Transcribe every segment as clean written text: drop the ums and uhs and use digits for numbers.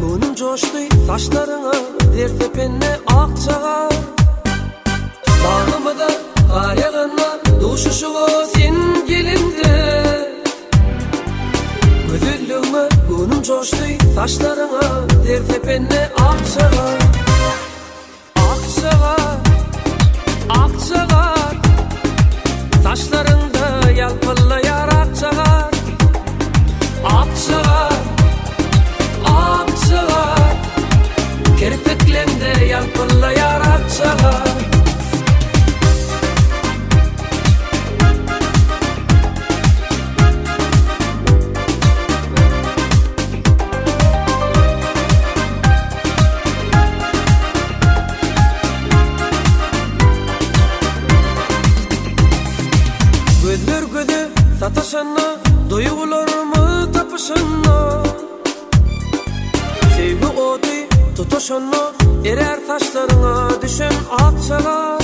göwnüm joşdy, Saçlaryňa zer sepende akja gar. Bagymyza gar ýaganda, Duşuşyga sen gelende. Gözelligňe göwnüm joşdy, Saçlaryňa zer sepende akja gar. Akja gar, akja gar, Saçlaryňda ýalpyllaýar akja gar. Akja gar, akja gar, Kirpikleňde ýalpyllaýar akja gar. Gözler göze sataşanda, Duýgularymyz tapyşanda, Söýgi ody tutaşanda, Erär saçlaryňa düşen ak çaga.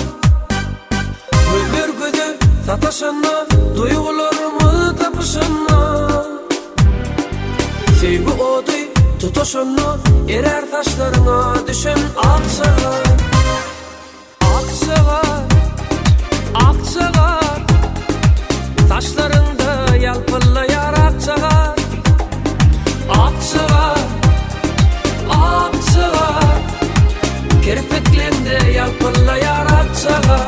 Gözler göze sataşanda, Duýgularymyz tapyşanda. Söýgi ody tutaşanda Erär saçlaryňa düşen akja gar Akja gar, akja gar Saçlaryňda ýalpyllaýar akja gar Akja gar, akja gar Kirpikleňde ýalpyllaýar akja gar.